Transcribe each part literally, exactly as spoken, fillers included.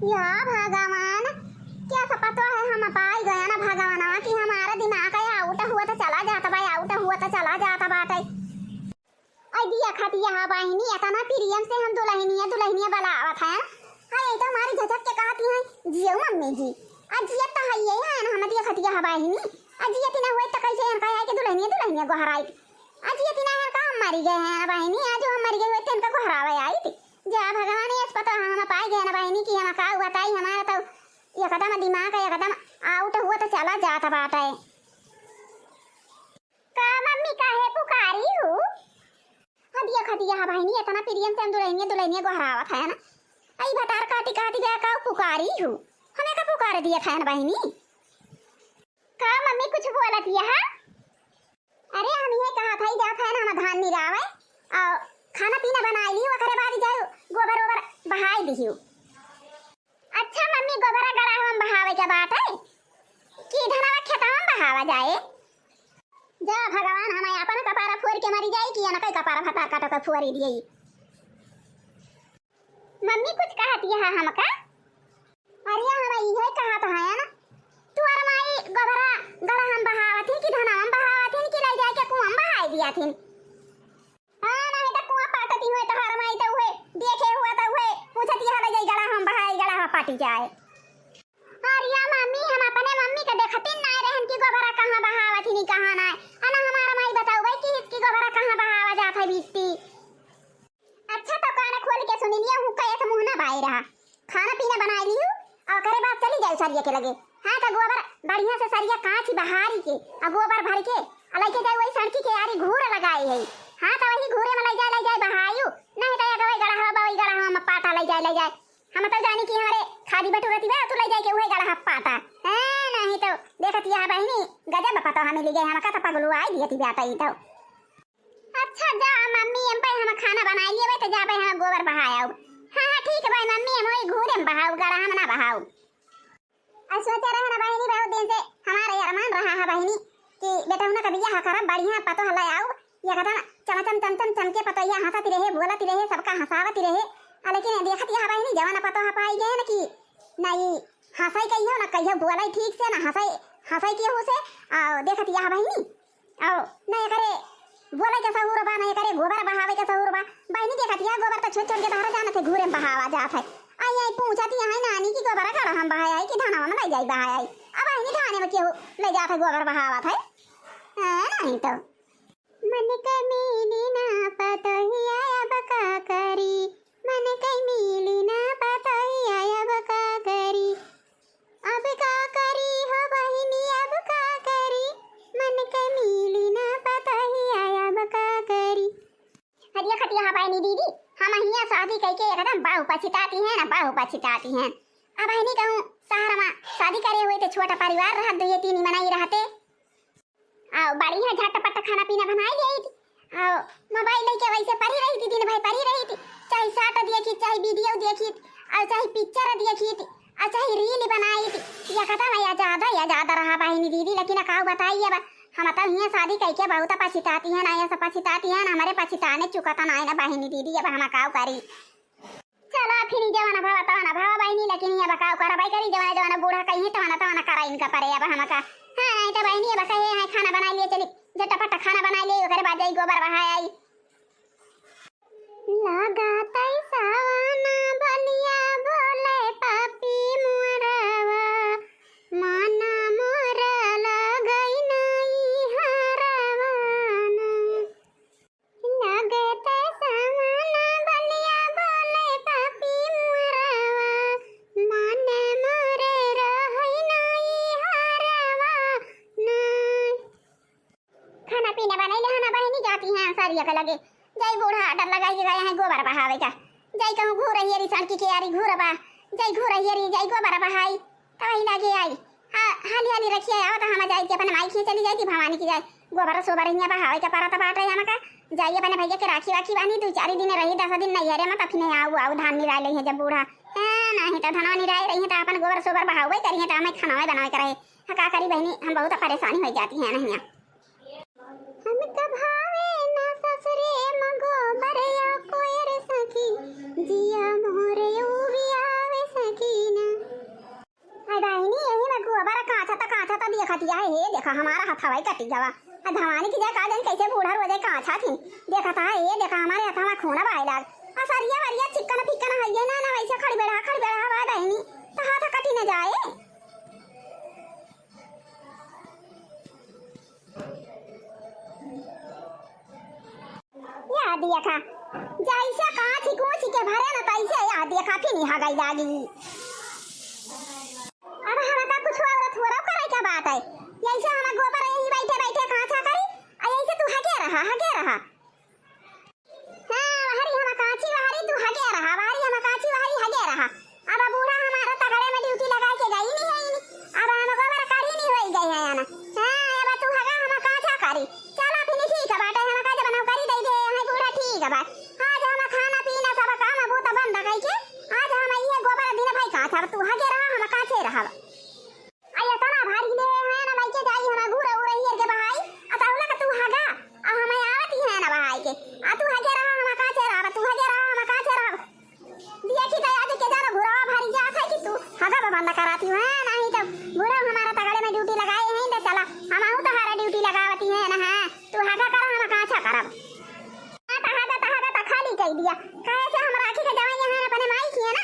या भगवान, क्या सा पता है, हम पाई गए ना भगवानवा कि हमारा दिमाग है आउट हुआ तो चला जाता बा, आउट हुआ तो चला जाता बाटे। अइ देखत यह बहिनी, इतना प्रेम से हम दुलहिनिया, दुलहिनिया बुलावत हैं। हाँ, ये तो हमारी झझक के कहती हैं, "जियो मम्मी जी।" आ जियत तो है ये है ना, हम देखत यह बहिनी। आ जियत ना होई तो कैसे इनका आए के दुलहिनिया, दुलहिनिया गोहराई। आ जियत ना है का हम मरी गए हैं ना बहिनी, आज हम मरी गए होते इनका गोहरावे आई थी। जा भगवान, ये पता हम पाई गए ना बहिनी कि हम का बताई, हमारा तो एकदम दिमाग एकदम आउट हुआ तो चला जाता बाटे। का मम्मी काहे पुकारी हू? हदिया खदिया हा बहिनी, इतना प्रेम से हम दुलहिनिया दुलहिनिया गोहरावत है ना। आई भतार काटी काटी गया का पुकारी हू? हमें का पुकार दिया था ना बहिनी? का मम्मी कुछ बोलत यह? अरे हम ये कहा था, जा था ना हम धान निरावे और खाना पीना बनाई ली, ओकरे बाद जाओ गोबर ओबर बहाई दिहियो। अच्छा मम्मी, गोबरा गड़ा हम बहावे के बात है कि धनवा खेतवा में बहावा जाए? जा भगवान, हम अपन कपारा फोड़ के मरी जाई कि इनका कपारा भतार काटो के फोड़ी दिए। मम्मी कुछ कहत यह हमका? अरे हम इहे कहत है ना, तू अर माई गोबरा गड़ा हम बहावत ही कि धनवा में बहावत ही कि ले जाए के कुआं में बहाई दिया थी। हाँ, नहीं तो कुआं पाटती हुए तोहार माई तो उहे देखे हुआ तो उहे पूछती है, "ले जाई गड़ा हम बहाई, गड़ा हम पाटी जाए।" अरे या मम्मी, हम अपने मम्मी के देखती ना रहन कि गोबरा कहाँ बहावत ही, नहीं कहाँ ना। अना हमारा माई बताओ भाई कि इसकी गोबरा कहाँ बहावा जात है बिट्टी। अच्छा तो कान खोल के सुन लिया हूँ, कहे तो मुँह ना बाए रहा। खाना पीना बनाई लियो और ओकरे बाद चली जाओ सरिया के लगे। हाँ, तो गोबर बढ़िया से सरिया कांच बहारी के और गोबर भर के और लेके जाए वही सड़की के यारी घूर लगाई है। हाँ, तो वही घूरे में ले जाए, ले जाए बहायु, नहीं तो एक वही गड़ा हवा, वही गड़ा हवा में पाटा ले जाए, ले जाए। हम तो जानी कि हमारे खादी बटुरती बा, तू ले जाए के वही गड़ा हवा पाटा। हाँ, नहीं तो देखत यह बहिनी गजब पता हमें ले गए, हम का तो पगलू आई दिया थी बेटा ई तो। अच्छा जा मम्मी, हम पे हम खाना बनाई लिए, तो जा पे हम गोबर बहाए आऊ। हाँ, हाँ, ठीक है भाई मम्मी, हम वही घूरे में बहाऊ, गड़ा हम ना बहाऊ। और सोचा रहे ना बहिनी, बहुत दिन से हमारा ये अरमान रहा है बहिनी कि बेटा उन्हें कभी यह करब बढ़िया पतो हला आऊ, ये कदम चमचम चमचम चमके पतोहिया हंसती रहे, बोलती रहे, सबका हंसावती रहे। आ, लेकिन देखत यह बहिनी जवान पतो पाई गए ना कि नहीं हंसाई कहियो ना कहियो बोलाई ठीक से ना हंसाई, हंसाई केहू से। आ, देखत यह बहिनी आओ, न एकरे बोले के सहूर बा, न एकरे गोबर बहावे के सहूर बा। बहिनी देखत यह गोबर तो छोट छोट के तहरा जानत है, घूरे में बहावा जात है। आई, आई पूछत यह है नानी की गोबर गड़ा हम बहाए आई कि धनवा में ले जाई बहाए आई। अब बहिनी धाने में केहू ले जात है गोबर बहावत है। हाँ, नहीं तो। मन के मिली ना पतोहिया अब का करी, मन के मिली ना पतोहिया अब का करी। अब का करी हो बहिनी, अब का करी, मन के मिली ना पतोहिया, अब का करी। हरिया खतिया हा बहिनी दीदी, हम हियाँ शादी कइके एकदम बहु पछिताती हैं ना, बहु पछिताती हैं। अब बहिनी कहूँ शहर में शादी करे हुए तो छोटा परिवार रहत, दुइये तीन मनई रहते। अउ बढ़िया झटपट खाना पीना बनाई लेइत। अउ मोबाइल लइके वैसे परी रहित, दिन भर परी रहित, चाहे short देखित, चाहे video देखित, अउ चाहे picture देखित, अउ चाहे reel बनाइत। या कता ना, या ज्यादा, या ज्यादा रहा बहिनी दीदी, लेकिन काउ बताई अब, हम तो हियाँ शादी कइके बहुत पछिताती हैं ना, या सब पछिताती हैं ना, हमरे पछिताने चुकता ना है ना बहिनी दीदी, अब हम काउ करी। चला फिर जवाना भवा तवाना भवा बहिनी, लेकिन ये बकाव करबै करी, जवाना जवाना बूढ़ा कहीं तवाना तवाना करा इनका परे अब हमका। हाँ, नहीं तो बहिनी अब कहे हैं खाना बनाई लिए चली, झटपट खाना बनाई लिए, ओकरे बाद जाई गोबर बहाए आई। लागत है सवाना बलिया बोले पापी मोरवा, माना मोर लगई नहीं हरवाना। लागत सवाना बलिया बोले पापी मोरवा, मन मोरे रहै नाई हरवा ना। खाना पीना बनैले हना बहिनी, जाती हैं सरिया के लगे। जाई बूढ़ा order लगाई के गए हैं गोबर बहावे का। जाई कहूँ घूर हियरी सड़की के यारी घूरबा, जाई घूर हियरी, जाई गोबर बहाई। तवही लागे आई। हाँ, हाली हाली रखिया आवा तो हम जाई के अपने माई के चली जाई थी भवानी की जाए। गोबर सोबर हियाँ बहावे के परत बाटे हमका। जाई अपने भैया के राखी वाखी बानी, दू चार दिन रही, दस दिन नैहरे में, तब फिर आऊ, आऊ धान निराय लई है जब बूढ़ा। ए, नहीं तो धनवा निराय रही है तो अपन गोबर सोबर बहावे करी है तो हमें खाना बनावे के रहे। हाँ, का करी बहिनी, हम बहुत परेशानी हो जाती है नहीं। हमका भावे ना ससुरे म गोबरया कोयर सखी, जिया मोरे उबियावे सखी ना। अरे हे देखा, हमारा हथवा ही कटी गवा। आ भवानी की जा का जानी कैसे बूढ़ा रोजे काछा थी। देखा था, हे देखा, हमारे हथवा खून बहे लाग। आ सरिया वरिया चिक्कन फिक्कन हइये ना, ना वैसे खड़ी बेढ़ा, खड़ी बेढ़ा हवा बहिनी, तो हाथ कटी न जाए। या देखा, जैसे काछी कूछी के भरे न, तैसे या देखा फिनी हगई लागी। अब हम तो कुछ औरत हो रहा करे के बात है, यैसे हम गोबर यही बैठे बैठे काछा करी, आ यैसे तू हगे रहा, हगे रहा। हाँ, वहरी हम काछी वहरी तू हगे रहा, वहरी हम काछी वहरी हगे रहा। अब बूढ़ा हमारा तगड़े में ड्यूटी लगाई के गई नहीं है इनी। अब हम गोबर काढ़ी नहीं होई गई है ना। हाँ, अब तू हगा हम काछा करी। चला फिर ठीक बाटे, हम का जब नौकरी दे दे, हमें बूढ़ा ठीक बा। आज हम खाना पीना सब काम बूता बंद कई के, आज हम ये गोबर दिन भाई काछा, अब तू हगे रहा, हम काछे रहा। अरे तना भारी ले है ना, माई के जाई हम घूरे उरे हियर के बहाई, आ तहुला का तू हगा, आ हम आवत ही है ना बहाई के, आ तू हगे रहा, हम काछे रहा, तू हगे रहा, हम काछे रहा। दिया की तो आज के जानो घुरवा भरी जात है कि तू हगा बंद कराती है, नहीं तो घुरवा हमारा तगड़े में ड्यूटी लगाए हैं, तो चला हम आहू तहारा ड्यूटी लगावती है ना, हाँ, तू हगा करा, हम काछा करब। हाँ, तहादा, तहादा, त खाली कई दिया। काहे से हम राखी के जवाई यहाँ अपने माई की है ना,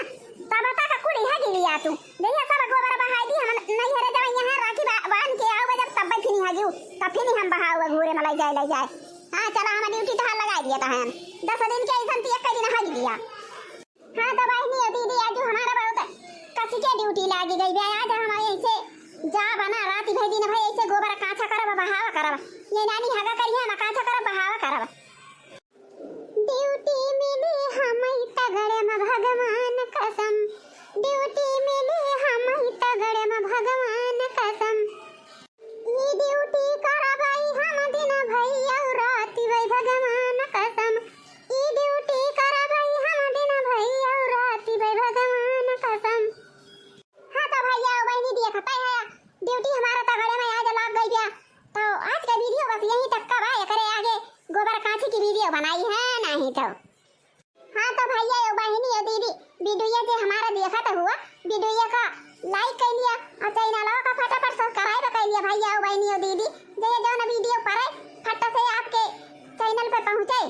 तब तक कुड़ी हगी लिया तू। जहिया सब गोबर बहाई दी, हम नैहरे जवाई यहाँ राखी बा-, बांध के आओ, जब तब फिनी हगी, तब फिनी हम बहाओ घूरे में लई जाए, लई जाए। हाँ, चला, हम ड्यूटी तहार लगाई दिया तहन। दस दिन के ऐसन ती एक दिन हगी दिया। हाँ, तो बहिनी, ये दीदी, आज हमारा बहुत कसी के ड्यूटी लागी गई बे। आज हम ऐसे जा बना रात भर दिन भर ऐसे गोबर काछा करब, बहावा करब। ये नानी हगा करिया, हम काछा करब, बहावा करब। ड्यूटी मिली हमई तगड़े म भगवान कसम, ड्यूटी मिली हमई तगड़े म भगवान कसम। ई ड्यूटी करबई हम दिन भई अउ राति भई भगवान कसम, ई ड्यूटी करबई हम दिन भई अउ राति भई भगवान कसम। हाँ तो भैया, बहिनी, देखते हैं, ड्यूटी हमारा तगड़े में आज लाग गई बा। तो आज का वीडियो बस यहीं तक का बा। एकरे आगे गोबर काछी की वीडियो बनाई है नहीं तो। हाँ तो भैया, यो बहिनी, यो दीदी, वीडियो जे हमारा देखत हुआ, वीडियो का लाइक कर लिया और चैनल का फटाफट सब्सक्राइब कर लिया भैया, यो बहिनी, यो दीदी, जे जौन वीडियो पड़े फट से आपके चैनल पे पहुँचे।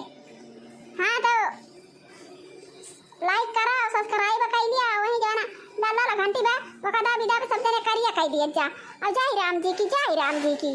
हाँ तो लाइक करा और सब्सक्राइब कर लिया, वही जौन लाल लाल घंटी बा, ओका दाबी दाबी सब जने करिया कर दिया जा। और जय राम जी की, जय राम जी की।